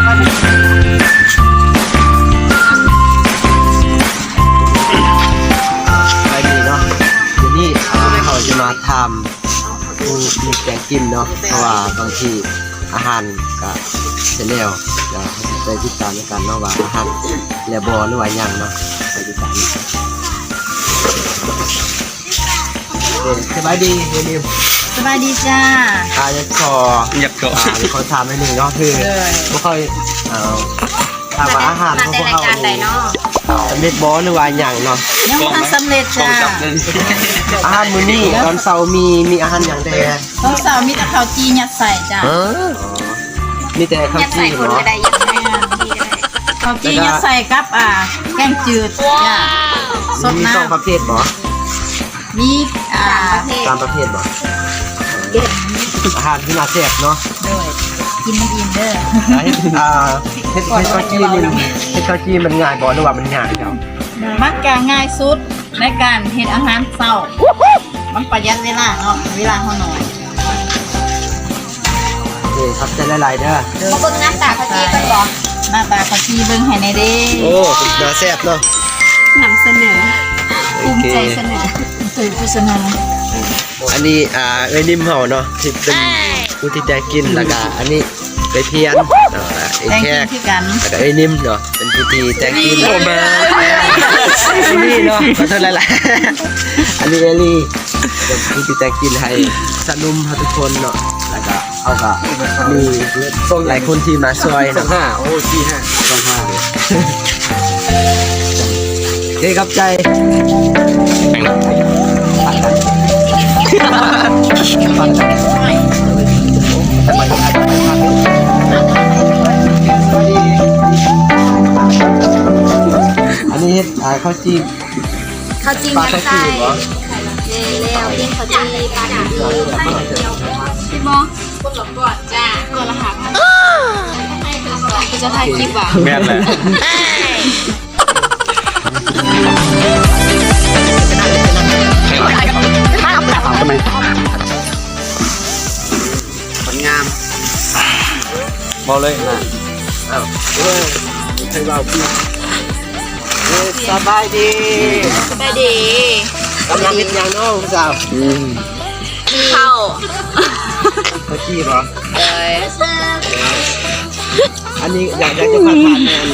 ສະບາຍດີເນາະ ມື້ນີ້ ອ່າ ເຮົາຈະມາຖາມຜູ້ມີແກງກິນເນາະ ເພາະວ່າບາງທີອາຫານກະເສຍແລ້ວ ກະໄປຕິດຕາມນຳກັນເນາະວ່າອາຫານແລ້ວບໍ່ ຫຼືວ່າຍັງເນາະ ໄປຕິດຕາມນຳກັນ. ເອີ ສະບາຍດີ ເອລິວ. ສະບາຍດີຈ້າ. ອ່າ ຢາກຂໍ ຢາກຂໍ ອ່າ ຂໍຖາມໜ້ອຍໜຶ່ງເນາະ ຄື ໂດຍ ບໍ່ຄ່ອຍ ເອີ ຖາມວ່າອາຫານຂອງພວກເຮົານີ້ສຳເລັດບໍ່ ຫຼືວ່າຫຍັງເນາະ? ຍັງບໍ່ທັນສຳເລັດຈ້າ. ອາຫານມື້ນີ້ຕອນເຊົ້າມີ ມີອາຫານຫຍັງແດ່? ຕອນເຊົ້າມີແຕ່ເຂົ້າຈີ່ຍັດໃສ່ຈ້າ. ອໍ ມີແຕ່ເຂົ້າຈີ່ບໍ? ເຂົ້າຈີ່ຍັດໃສ່ກັບ ອ່າ ແກງຈືດຈ້າ ສົດນ້ຳ. ມີສອງປະເພດບໍ? ມີ ອ່າ ສາມປະເພດ ສາມປະເພດບໍ? ອາຫານທີ່ໜ້າແຊບເນາະ. ໂດຍ ກິນໃຫ້ອີ່ມເດີ. ເຮັດ ອ່າ ເຮັດ ເຮັດເຂົ້າຈີ່ນີ້ ເຮັດເຂົ້າຈີ່ມັນງ່າຍບໍ່ ຫຼືວ່າມັນຍາກເຈົ້າ? ມັນກະງ່າຍສຸດໃນການເຮັດອາຫານເຊົ້າ ມັນປະຢັດເວລາເນາະ ເວລາເຮົາໜ້ອຍ. ໂອເຄ ຂອບໃຈຫຼາຍໆເດີ. ມາເບິ່ງໜ້າຕາເຂົ້າຈີ່ກ່ອນບໍ? ໜ້າຕາເຂົ້າຈີ່ເບິ່ງໃຫ້ແດ່ເດ້. ໂອ້ ໜ້າແຊບເນາະ. ນຳສະເໜີ ພູມໃຈສະເໜີ ເອີຍ ໂຄສະນາ. ອັນນີ້ ອ່າ ເອື້ອຍນິມເຮົາເນາະ ທີ່ເປັນຜູ້ທີ່ແຕ່ງກິນ ແລ້ວກະອັນນີ້ເອື້ອຍພຽນເນາະ ເອື້ອຍແຂກ ແລ້ວກະເອື້ອຍນິມເນາະ ເປັນຜູ້ທີ່ແຕ່ງກິນ. ນີ້ເນາະ ຂໍໂທດຫຼາຍໆ ອັນນີ້ເອື້ອຍລີ ເປັນຜູ້ທີ່ແຕ່ງກິນໃຫ້ສະໜຸ່ມເຮົາທຸກຄົນເນາະ ແລ້ວກະ ເຮົາກະມີຫຼາຍຄົນທີ່ມາຊ່ອຍເນາະ. ສອງຫ້າ ໂອ້ ສີ່ຫ້າ ສອງຫ້າ. ໂອເຄ ຂອບໃຈ. ອັນນີ້ເຮັດ ອ່າ ເຂົ້າຈີ່ ເຂົ້າຈີ່ ປາເຂົ້າຈີ່ບໍ? ແມ່ນແລ້ວ ເປັນເຂົ້າຈີ່ປາດຳ. ເປັນບໍ່? ຄົນລະກອດຈ້າ ຄົນລະຫ້າພັນ. ເຈົ້າຖ່າຍຄລິບຫວາ? ແມ່ນແຫຼະ. ຄົນງາມ ເວົ້າເລີຍນະ. ອ້າວ ເອີ ໃຫ້ເວົ້າ ເອີ ສະບາຍດີ ສະບາຍດີ. ກຳລັງເຮັດຫຍັງເນາະຜູ້ສາວ? ອືມ ກິນເຂົ້າ ເຂົ້າຈີ່ບໍ? ໂດຍ. ອັນນີ້ຢາກ ຢາກຈະມາຖາມແມ່ນ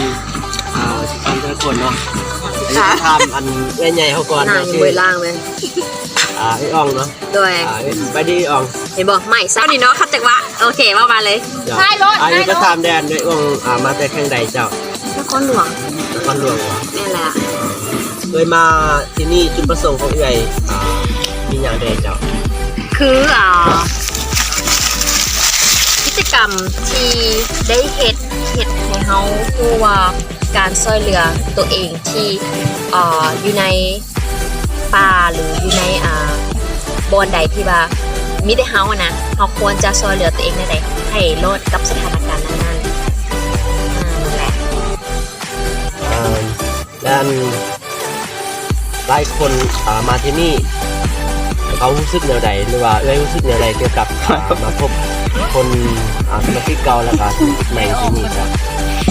ອ່າ ທ່ານແຕ່ລະຄົນເນາະ. ອັນນີ້ຈະຖາມອັນເອື້ອຍໃຫຍ່ເຮົາກ່ອນເນາະ ຊື່ ອ່າ ເອື້ອຍອ່ອງເນາະ. ໂດຍ ອ່າ ສະບາຍດີອ່ອງ. ເຫັນບໍ່ ໄມ້ຊາວນີ້ເນາະ ຄັດຈັກວະ. ໂອເຄ ເວົ້າມາເລີຍ. ອັນນີ້ຈະຖາມແດ່ເອື້ອຍອ່ອງ ອ່າ ມາແຕ່ແຂວງໃດເຈົ້າ? ນະຄອນຫຼວງ. ນະຄອນຫຼວງເນາະ. ແມ່ນແລ້ວ. ເອື້ອຍມາທີ່ນີ້ ຈຸດປະສົງຂອງເອື້ອຍ ອ່າ ມີຫຍັງແດ່ເຈົ້າ? ຄື ອ່າ ກິດຈະກຳທີ່ໄດ້ເຮັດ ເຮັດໃຫ້ເຮົາຮູ້ວ່າການຊ່ວຍເຫຼືອຕົວເອງທີ່ ອ່າ ຢູ່ໃນປ່າ ຫຼື ຢູ່ໃນ ອ່າ ບ່ອນໃດທີ່ວ່າມີແຕ່ເຮົາຫັ້ນນະ ເຮົາຄວນຈະຊ່ວຍເຫຼືອຕົວເອງແນວໃດ ໃຫ້ລອດກັບສະຖານະການນັ້ນໆ. ອ່າ ນັ້ນແຫຼະ. ແລະ ອັນ ຫຼາຍຄົນ ອ່າ ມາທີ່ນີ້ ເຂົາຮູ້ສຶກແນວໃດ ຫຼືວ່າເອື້ອຍຮູ້ສຶກແນວໃດກ່ຽວກັບ ອ່າ ມາພົບຄົນ ອ່າ ສະມາຊິກເກົ່າ ແລ້ວກະສະມາຊິກໃໝ່ທີ່ນີ້ເຈົ້າ?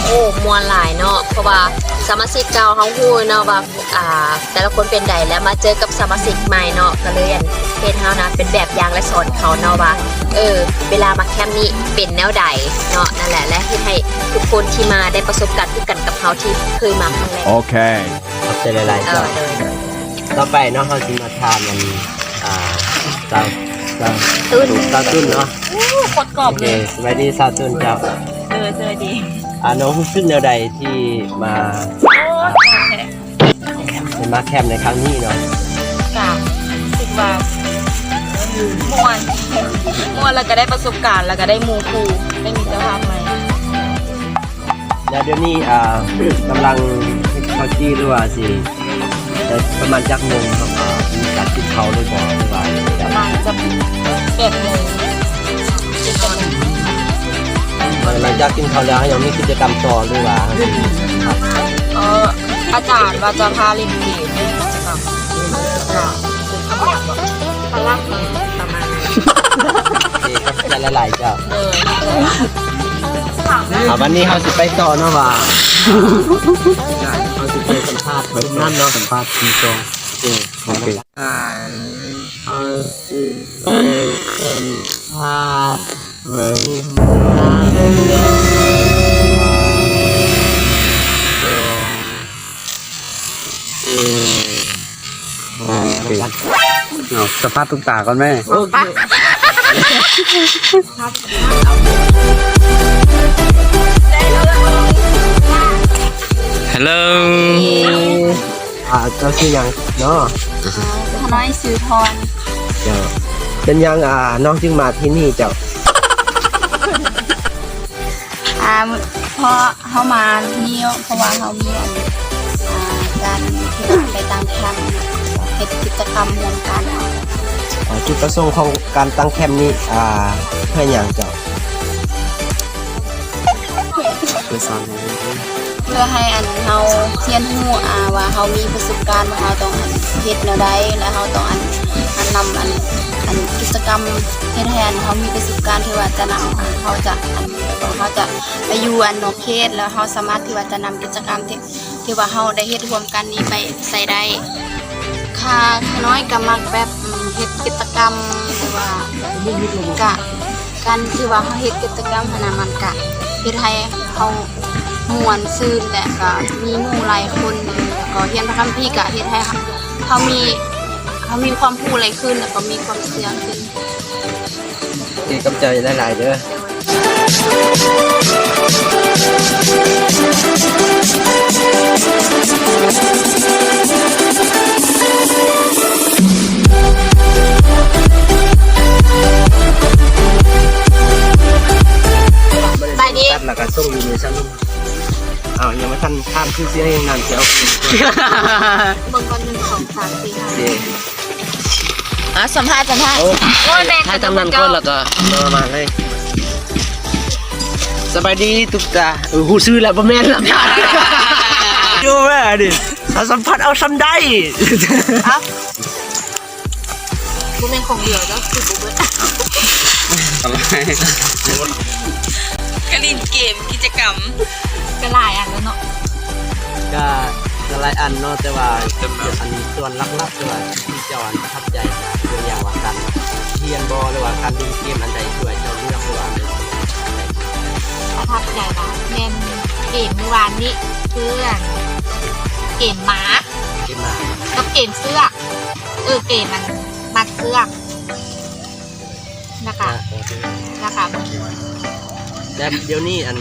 ໂອ້ ມ່ວນຫຼາຍເນາະ ເພາະວ່າສະມາຊິກເກົ່າເຮົາຮູ້ເນາະວ່າ ອ່າ ແຕ່ລະຄົນເປັນໃດ ແລ້ວມາເຈີກັບສະມາຊິກໃໝ່ເນາະ ກະເລີຍ ອັນ ເຮັດເຮົານະເປັນແບບຢ່າງ ແລະ ສອນເຂົາເນາະວ່າ ເອີ ເວລາມາແຄມນີ້ເປັນແນວໃດເນາະ. ນັ້ນແຫຼະ ແລະ ເຮັດໃຫ້ທຸກຄົນທີ່ມາໄດ້ປະສົບການຄືກັນກັບເຮົາທີ່ເຄີຍມາຄັ້ງແລກ. ໂອເຄ ຂອບໃຈຫຼາຍໆ ເຈົ້າ. ຕໍ່ໄປເນາະ ເຮົາຊິມາຖາມອັນ ອ່າ ສາວ ສາວ ຕຸ້ນ ສາວຕຸ້ນເນາະ. ໂອ້ ໂຄດກອບເລີຍ. ໂອເຄ ສະບາຍດີສາວຕຸ້ນເຈົ້າ. ເອີ ສະບາຍດີ. ອ່າ ນ້ອງຮູ້ສຶກແນວໃດທີ່ມາ ໄດ້ມາແຄມໃນຄັ້ງນີ້ເນາະ? ກະຮູ້ສຶກວ່າ ມ່ວນ ມ່ວນ ແລ້ວກະໄດ້ປະສົບການ ແລ້ວກະໄດ້ໝູ່ຄູ່ ໄດ້ມິດຕະພາບໃໝ່. ແລ້ວດຽວນີ້ ອ່າ ກຳລັງເຮັດເຂົ້າຈີ່ ຫຼືວ່າຊິ ໄດ້ປະມານຈັກໂມງເນາະ? ອ່າ ມີການກິນເຂົ້າແລ້ວບໍ່ ຫຼືວ່າ ປະມານຈັກແປດໂມງ. ຫຼັງຈາກກິນເຂົ້າແລ້ວ ເຮົາຍັງມີກິດຈະກຳຕໍ່ ຫຼືວ່າ ເອີ ອາຈານວ່າຈະພາຫຼິ້ນເກມ ແລ້ວກະ ພາລະ ປະມານ ໂອເຄ ຂອບໃຈຫຼາຍໆ ເຈົ້າ. ເອີ ອ່າ ວັນນີ້ເຮົາຊິໄປຕໍ່ເນາະ ວ່າເຮົາຊິໄປສຳພາດຄົນນັ້ນເນາະ ສຳພາດຄົນສອງ. ໂອເຄ ໂອເຄ ເອົາ ສຳພາດຕຸກຕາກ່ອນແມ່. ໂອເຄ Hello ອ່າ ເຈົ້າຊື່ຫຍັງເນາະ? ຂ້ານ້ອຍຊື່ພອນ. ເຈົ້າ ເປັນຫຍັງ ອ່າ ນ້ອງຈຶ່ງມາທີ່ນີ້ເຈົ້າ? ອ່າ ເພາະເຮົາມານີ້ ເພາະວ່າເຮົາມີ ອ່າ ການທີ່ວ່າໄປຕັ້ງແຄມ ເຮັດກິດຈະກຳຮ່ວມກັນ. ອ່າ ຈຸດປະສົງຂອງການຕັ້ງແຄມນີ້ ອ່າ ເພື່ອຫຍັງເຈົ້າ? ເພື່ອສອນໃຫ້ ເພື່ອໃຫ້ອັນເຮົາຮຽນຮູ້ ອ່າ ວ່າເຮົາມີປະສົບການ ວ່າເຮົາຕ້ອງອັນເຮັດແນວໃດ ແລະເຮົາຕ້ອງອັນ ອັນນຳອັນ ອັນກິດຈະກຳ ເຮັດໃຫ້ອັນເຮົາມີປະສົບການທີ່ວ່າຈະນຳ ອ່າ ເຮົາຈະ ອັນ ເຮົາຈະໄປຢູ່ອັນນອກເຂດ ແລ້ວເຮົາສາມາດທີ່ວ່າຈະນຳກິດຈະກຳທີ່ ທີ່ວ່າເຮົາໄດ້ເຮັດຮ່ວມກັນນີ້ໄປໃຊ້ໄດ້. ຂ້າ ຂ້ານ້ອຍກໍມັກແບບ ເຮັດກິດຈະກຳ ຫຼືວ່າກະ ການທີ່ວ່າເຮົາເຮັດກິດຈະກຳຫັ້ນນະ ມັນກະເຮັດໃຫ້ເຮົາມ່ວນຊື່ນ ແລະກໍມີໝູ່ຫຼາຍຄົນ ແລ້ວກໍຮຽນພະຄຳພີກະເຮັດໃຫ້ເຮົາ ເຮົາມີ ເຮົາມີຄວາມຮູ້ຫຼາຍຂຶ້ນ ແລ້ວກໍມີຄວາມເຊື່ອຂຶ້ນ. ໂອເຄ ຂອບໃຈຫຼາຍໆເດີ. ສະບາຍດີ ຕັດແລ້ວກໍສົ່ງຢູ່ໃນຊັ້ນ. ອ້າວ ຍັງບໍ່ທັນຖາມຊື່ສຽງຫຍັງນັ້ນ ຊິເອົາ ເບິ່ງກ່ອນ ໜຶ່ງ ສອງ ສາມ ສີ່ ຫ້າ ຫົກ ເຈັດ. ອ່າ ສຳພາດ ສຳພາດ. ໂອ້ ໂອ້ຍ ແມ່ນ ຖ່າຍທາງນັ້ນກ່ອນ ແລ້ວກໍມາ ມາເລີຍ. ສະບາຍດີຕຸກຕາ. ເອີ ຮູ້ຊື່ແລ້ວ ບໍ່ແມ່ນລະ ຢູ່ແມ່ນີ້. ເອົາ ສຳພາດເອົາສ່ຳໃດ. ເອົາ ບໍ່ແມ່ນຂອງເຫຼືອເດີ ຄືບໍ່ເບິດ. ກໍຫຼິ້ນເກມ ກິດຈະກຳ ກໍຫຼາຍອັນແລ້ວເນາະ. ກໍ ກໍຫຼາຍອັນເນາະ ແຕ່ວ່າ ອັນ ສ່ວນຫຼັກໆ ທີ່ວ່າ ທີ່ເຈົ້າ ອັນ ປະທັບໃຈ ຕົວຢ່າງວ່າ ການຮຽນບໍ ຫຼືວ່າການຫຼິ້ນເກມອັນໃດ ທີ່ວ່າເຈົ້າເລືອກ ຫຼືວ່າ ປະທັບໃຈວ່າ ແມ່ນເກມມື້ວານນີ້ ຄື ອັນ ເກມໝາ ເກມໝາ ກັບເກມເຊືອກ. ເອີ ເກມ ອັນ ມັດເຊືອກ ລະກະ ອ່າ ໂອເຄ ລະກະ ແຕ່ດຽວນີ້ ອັນ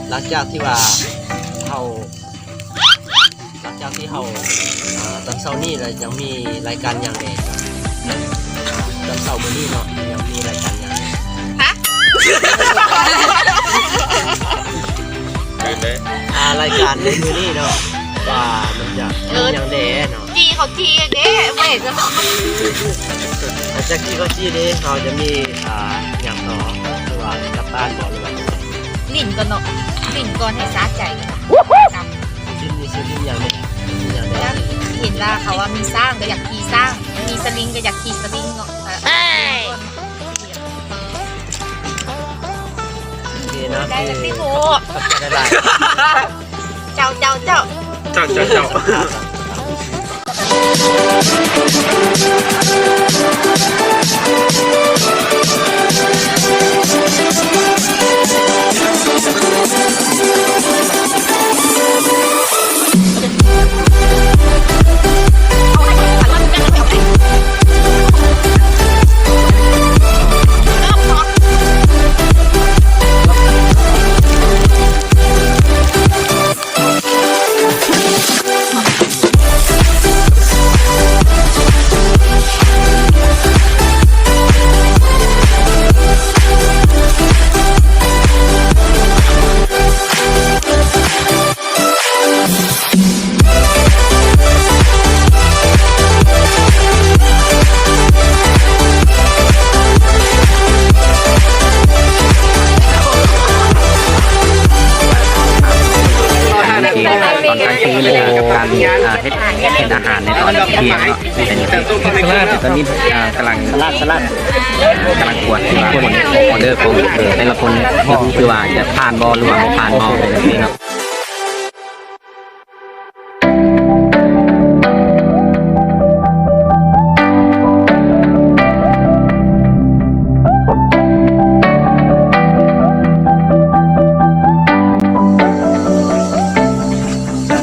ຫຼັງຈາກທີ່ວ່າເຮົາ ຫຼັງຈາກທີ່ເຮົາ ອ່າ ຕອນເຊົ້ານີ້ລະ ຍັງມີລາຍການຫຍັງແດ່? ຕອນເຊົ້າມື້ນີ້ເນາະ ຍັງມີລາຍການຫຍັງແດ່? ຮະ? ອ່າ ລາຍການໃນມື້ນີ້ເນາະ ວ່າມັນຈະ ເອີ ມີຫຍັງແດ່ເນາະ? ຈີ່ເຂົ້າຈີ່ເດ້ ເວີຍ ຫຼັງຈາກຈີ່ເຂົ້າຈີ່ນີ້ ເຮົາຈະມີ ອ່າ ຫຍັງຕໍ່ ຫຼືວ່າກັບບ້ານບໍ ຫຼືວ່າ ຫຼິ້ນກ່ອນເນາະ ຫຼິ້ນກ່ອນໃຫ້ສະໃຈ. ຫຼິ້ນນີ້ຊິຫຼິ້ນຫຍັງແດ່? ຫຼິ້ນຫຍັງແດ່? ເຫັນວ່າເຂົາວ່າມີຊ້າງກໍຢາກຂີ່ຊ້າງ ມີສະລິງກໍຢາກຂີ່ສະລິງເນາະ. ໂອເຄເນາະ ໄດ້ແລ້ວຕິໂຫ ຂອບໃຈຫຼາຍໆ. ເຈົ້າ ເຈົ້າ ເຈົ້າ ເຈົ້າ ເຈົ້າ ເຈົ້າ. ຄືໃນການ ເຮັດ ເຮັດອາຫານໃນຕອນທ່ຽງເນາະ ເປັນຈັ່ງຊີ້. ຕອນນີ້ ເອີ ກຳລັງ ສະຫຼັດ ສະຫຼັດ ກຳລັງກວດທີ່ວ່າຄົນອອເດີຂອງແຕ່ລະຄົນ ຄືວ່າຈະຜ່ານບໍ່ ຫຼືວ່າບໍ່ຜ່ານບໍ່ ເປັນຈັ່ງຊີ້ເນາະ.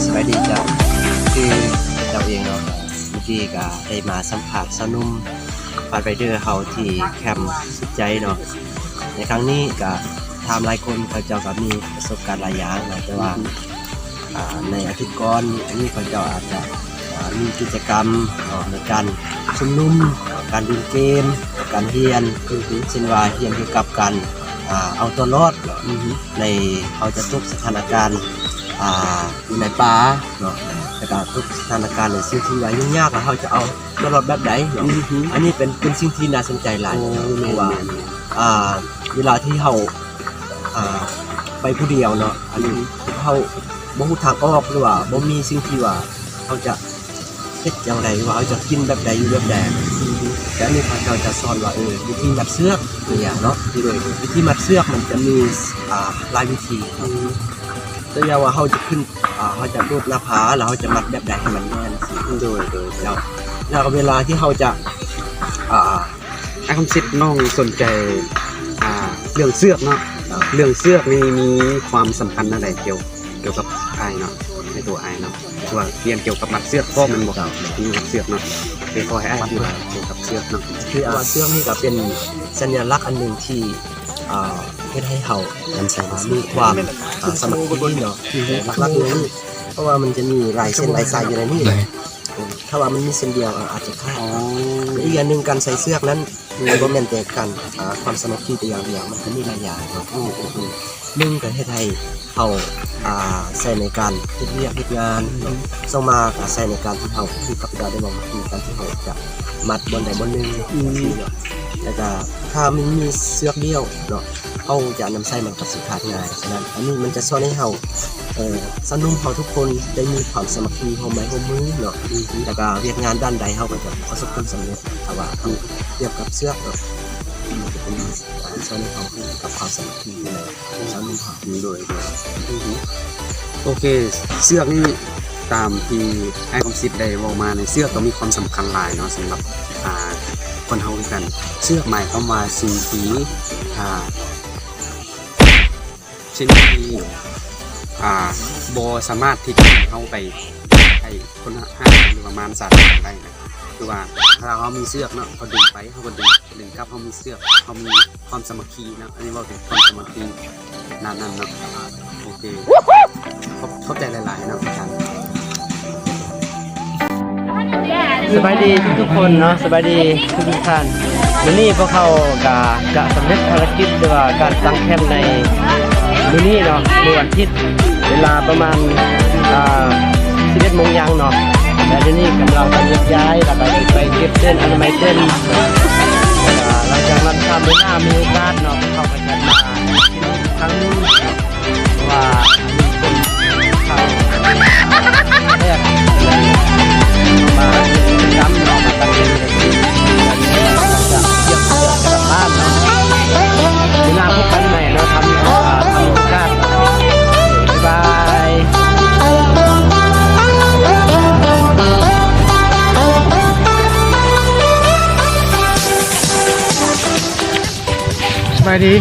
ສະບາຍດີເຈົ້າ ຄືເຈົ້າເອງເນາະ ເມື່ອກີ້ກະໄດ້ມາສຳພາດຊາວໜຸ່ມ ພາດໄຣເດີເຮົາທີ່ແຄມສຸດໃຈເນາະ. ໃນຄັ້ງນີ້ກະຖາມຫຼາຍຄົນ ເຂົາເຈົ້າກະມີປະສົບການຫຼາຍຢ່າງເນາະ ແຕ່ວ່າ ອືຮຶ ອາ ໃນອາທິດກ່ອນນີ້ ອັນນີ້ເຂົາເຈົ້າອາດຈະ ອາ ມີກິດຈະກຳເນາະ ໃນການຊຸມນຸມ ການຫຼິ້ນເກມ ການຮຽນ ຄື ເຊັ່ນວ່າຮຽນກ່ຽວກັບການ ອາ ເອົາຕົວລອດເນາະ ອືຮຶ ໃນ ເຂົາຈະຕົກສະຖານະການ ອາ ຢູ່ໃນປ່າເນາະ ແລ້ວກະຕົກສະຖານະການໃນສິ່ງທີ່ວ່າຫຍຸ້ງຍາກ ແລ້ວເຮົາຈະເອົາຕົວລອດແບບໃດເນາະ ອືຮຶ ອັນນີ້ເປັນ ເປັນສິ່ງທີ່ໜ້າສົນໃຈຫຼາຍ ໂອ້ ເພາະວ່າ ແມ່ນໆ ອາ ເວລາທີ່ເຮົາ ອາ ໄປຜູ້ດຽວເນາະ ອັນນີ້ ອືຮຶ ເຮົາບໍ່ຮູ້ທາງອອກ ຫຼືວ່າບໍ່ມີສິ່ງທີ່ວ່າເຮົາຈະເຮັດຈັ່ງໃດ ຫຼືວ່າເຮົາຈະກິນແບບໃດ ຢູ່ແບບໃດ ອືຮຶ ແຕ່ອັນນີ້ເຂົາເຈົ້າຈະສອນວ່າ ເອີ ວິທີມັດເຊືອກ ຕົວຢ່າງເນາະ ໂດຍ ວິທີມັດເຊືອກມັນຈະມີ ອາ ຫຼາຍວິທີ ອືຮຶ ຕົວຢ່າງວ່າເຮົາຈະຂຶ້ນ ອາ ເຮົາຈະໂດດໜ້າຜາ ແລ້ວເຮົາຈະມັດແບບໃດໃຫ້ມັນແໜ້ນ ໂດຍ ໂດຍ ເຈົ້າ ແລ້ວເວລາທີ່ເຮົາຈະ ອາ ອ້າຍຄຳສິດ ນ້ອງສົນໃຈ ອາ ເລື່ອງເຊືອກເນາະ ເລື່ອງເຊືອກນີ້ມີຄວາມສຳຄັນແນວໃດ ກ່ຽວ ກ່ຽວກັບອ້າຍເນາະ ໃນຕົວອ້າຍເນາະ ຄືວ່າຮຽນກ່ຽວກັບມັດເຊືອກພ້ອມແມ່ນບໍ່? ເຈົ້າ ມີມັດເຊືອກເນາະ ໂອເຄ ຂໍໃຫ້ອ້າຍອະທິບາຍກ່ຽວກັບເຊືອກເນາະ ຄືວ່າເຊືອກນີ້ກະເປັນສັນຍາລັກອັນໜຶ່ງທີ່ ອາ ເຮັດໃຫ້ເຮົາ ອາ ມີຄວາມ ອາ ສາມັກຄີເນາະ ຫຼັກໆເລີຍ ເພາະວ່າມັນຈະມີຫຼາຍເສັ້ນຫຼາຍສາຍຢູ່ໃນນີ້ ຖ້າວ່າມັນມີເສັ້ນດຽວ ອາ ອາດຈະຂາດ ອໍ ແລະ ອີກຢ່າງໜຶ່ງ ການໃສ່ເຊືອກນັ້ນ ມັນບໍ່ແມ່ນແຕ່ການ ອາ ຄວາມສາມັກຄີແຕ່ຢ່າງດຽວ ມັນກະມີຫຼາຍຢ່າງເນາະ ໂອ້ ໜຶ່ງກະເຮັດໃຫ້ເຮົາ ອາ ໃຊ້ໃນການເຮັດວຽກເຮັດງານເນາະ ສອງມາກະໃຊ້ໃນການທີ່ເຮົາ ຄືຂ້າພະເຈົ້າໄດ້ເວົ້າເມື່ອກີ້ ການທີ່ເຮົາຈະມັດບ່ອນໃດບ່ອນໜຶ່ງ ອືມ ຈັ່ງຊີ້ເນາະ ແລ້ວກະຖ້າມັນມີເຊືອກດຽວເນາະ ເຮົາຈະນຳໃຊ້ມັນກະຊິຂາດງ່າຍ ສະນັ້ນ ອັນນີ້ມັນຈະຊ່ອຍໃຫ້ເຮົາ ເອີ ຊາວໜຸ່ມເຮົາທຸກຄົນໄດ້ມີຄວາມສາມັກຄີ ຮ່ວມໄມ້ຮ່ວມມືເນາະ ແລ້ວກະວຽກງານດ້ານໃດເຮົາກະຈະປະສົບຜົນສຳເລັດ ຖ້າວ່າເຮົາທຽບກັບເຊືອກເນາະ ມັນຈະເປັນ ອາ ຊ່ອຍໃຫ້ເຮົາມີຄວາມສາມັກຄີໃນຊາວໜຸ່ມເຮົາ ໂດຍ ໂດຍ ໂອເຄ ເຊືອກນີ້ ຕາມທີ່ອ້າຍຄຳສິດໄດ້ເວົ້າມານີ້ ເຊືອກກະມີຄວາມສຳຄັນຫຼາຍເນາະ ສຳລັບ ອາ ຄົນເຮົາຄືກັນ ເຊືອກໝາຍຄວາມວ່າສິ່ງທີ່ ອາ ສິ່ງທີ່ ອາ ບໍ່ສາມາດທີ່ຈະເອົາໄປໃຫ້ຄົນຮ້າຍ ຫຼືວ່າມານສາດໄດ້ນະ ຄືວ່າຖ້າເຮົາມີເຊືອກເນາະ ເຮົາດຶງໄປ ເຮົາກະດຶງ ດຶງກັບ ເຮົາມີເຊືອກ ເຮົາມີຄວາມສາມັກຄີເນາະ ອັນນີ້ເວົ້າເຖິງຄວາມສາມັກຄີ ນັ້ນໆ ເນາະ ໂອເຄ ຂອບ ຂອບໃຈຫຼາຍໆ ເນາະ ອາຈານ. ສະບາຍດີທຸກໆຄົນເນາະ ສະບາຍດີທຸກໆທ່ານ. ມື້ນີ້ພວກເຮົາກະຈະສຳເລັດພາລະກິດ ຫຼືວ່າການຕັ້ງແຄມໃນມື້ນີ້ເນາະ ມື້ວັນທິດ ເວລາປະມານ ອາ ສິບເອັດໂມງຢ່າງເນາະ ແລະດຽວນີ້ກຳລັງຈະແຍກຍ້າຍ ແລ້ວກະໄປເກັບເຕັນ ອະນາໄມເຕັນ ແລ້ວກະຫຼັງຈາກນັ້ນ ຖ້າມື້ໜ້າມີໂອກາດເນາະ ພວກເຮົາກະຈະມາ ຄັ້ງໜຶ່ງ ເພາະວ່າອັນນີ້ເປັນຄັ້ງແລກ ມາເຮັດກິດຈະກຳເນາະ ມາຕັ້ງເຕັນ ຈະກຽມເຄື່ອງກັບບ້ານເນາະ. ມື້ໜ້າພົບກັນໃໝ່ເນາະ ຖ້າມີໂອກາດ ບາຍບາຍ. ສະບາຍດີ.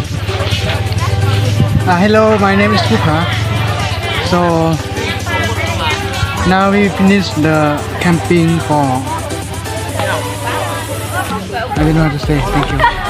Uh, hello, my name is Puka. So now we finish the camping for, I don't know what to say. Thank you.